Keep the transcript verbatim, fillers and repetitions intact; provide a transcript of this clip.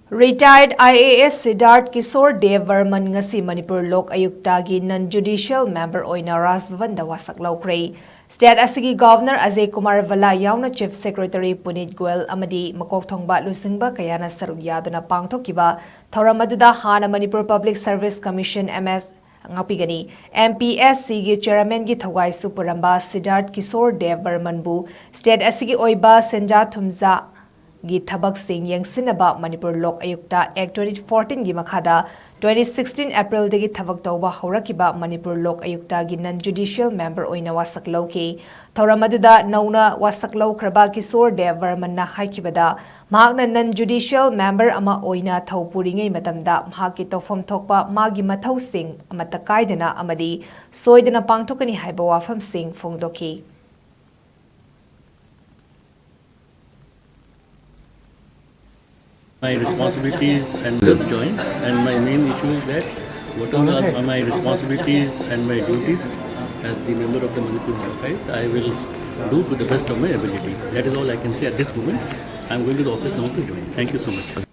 Retired I A S Siddharth Kishore Dev Varman ꯉꯁꯤ ꯃꯅꯤꯄꯨꯔ ꯂꯣꯛ ꯑꯌꯨꯛꯇꯒꯤ non judicial member ꯑꯣꯏꯅ ꯔꯥꯖ ꯚꯕꯟꯗ ꯋꯥꯁꯛ ꯂꯧꯈ꯭ꯔꯦ꯫ State ꯑꯁꯤꯒꯤ Governor ꯑꯖꯌ ꯀꯨꯃꯥꯔ ꯚꯜꯂꯥ ꯌꯥꯎꯅ Chief Secretary ꯄꯨꯅꯤꯠ ꯒꯣꯌꯜ ꯑꯃꯗꯤ ꯃꯀꯣꯛ ꯊꯣꯡꯕ ꯂꯨꯆꯤꯡꯕ ꯀꯌꯥꯅ ꯁꯔꯨꯛ ꯌꯥꯗꯨꯅ ꯄꯥꯡꯊꯣꯛꯈꯤꯕ ꯊꯧꯔꯝ ꯑꯗꯨꯗ ꯍꯥꯟꯅ Manipur Public Service Commission, M S, ꯉꯥꯛꯄꯤꯒꯅꯤ, M P S Cꯒꯤ Chairmanꯒꯤ ꯊꯧꯒꯥꯏꯁꯨ ꯄꯨꯔꯝꯕ ꯁꯤꯗꯥꯔꯊ Kishore ꯗꯦꯕ ꯕꯔꯃꯟꯕꯨ state ꯑꯁꯤꯒꯤ ꯑꯣꯏꯕ ꯁꯦꯟꯖꯥ ꯊꯨꯝꯖꯥꯒꯤ ꯊꯕꯛꯁꯤꯡ ꯌꯦꯡꯁꯤꯟꯅꯕ ꯃꯅꯤꯄꯨꯔ ꯂꯣꯛ ꯑꯌꯨꯛꯇ Act twenty fourteenꯒꯤ ꯃꯈꯥꯗ twenty sixteen Aprilꯗꯒꯤ ꯊꯕꯛ ꯇꯧꯕ ꯍꯧꯔꯛꯈꯤꯕ ꯃꯅꯤꯄꯨꯔ ꯂꯣꯛ ꯑꯌꯨꯛꯇꯒꯤ non judicial member ꯑꯣꯏꯅ ꯋꯥꯁꯛ ꯂꯧꯈꯤ꯫ ꯊꯧꯔꯝ ꯑꯗꯨꯗ ꯅꯧꯅ ꯋꯥꯁꯛ ꯂꯧꯈ꯭ꯔꯕ ꯀꯤꯁꯣꯔ ꯗꯦꯕ ꯕꯔꯃꯟꯅ ꯍꯥꯏꯈꯤꯕꯗ, ꯃꯍꯥꯛꯅ non judicial member ꯑꯃ ꯑꯣꯏꯅ ꯊꯧ ꯄꯨꯔꯤꯉꯩ ꯃꯇꯝꯗ ꯃꯍꯥꯛꯀꯤ ꯇꯧꯐꯝ ꯊꯣꯛꯄ ꯃꯥꯒꯤ ꯃꯊꯧꯁꯤꯡ ꯑꯃꯠꯇ ꯀꯥꯏꯗꯅ ꯑꯃꯗꯤ ꯁꯣꯏꯗꯅ ꯄꯥꯡꯊꯣꯛꯀꯅꯤ ꯍꯥꯏꯕ ꯋꯥꯐꯝꯁꯤꯡ ꯐꯣꯡꯗꯣꯛꯈꯤ꯫ My responsibilities and just join, and my main issue is that whatever are my responsibilities and my duties as the member of the Manipur Archive, I will do to the best of my ability. That is all I can say at this moment. I'm going to the office now to join. Thank you so much.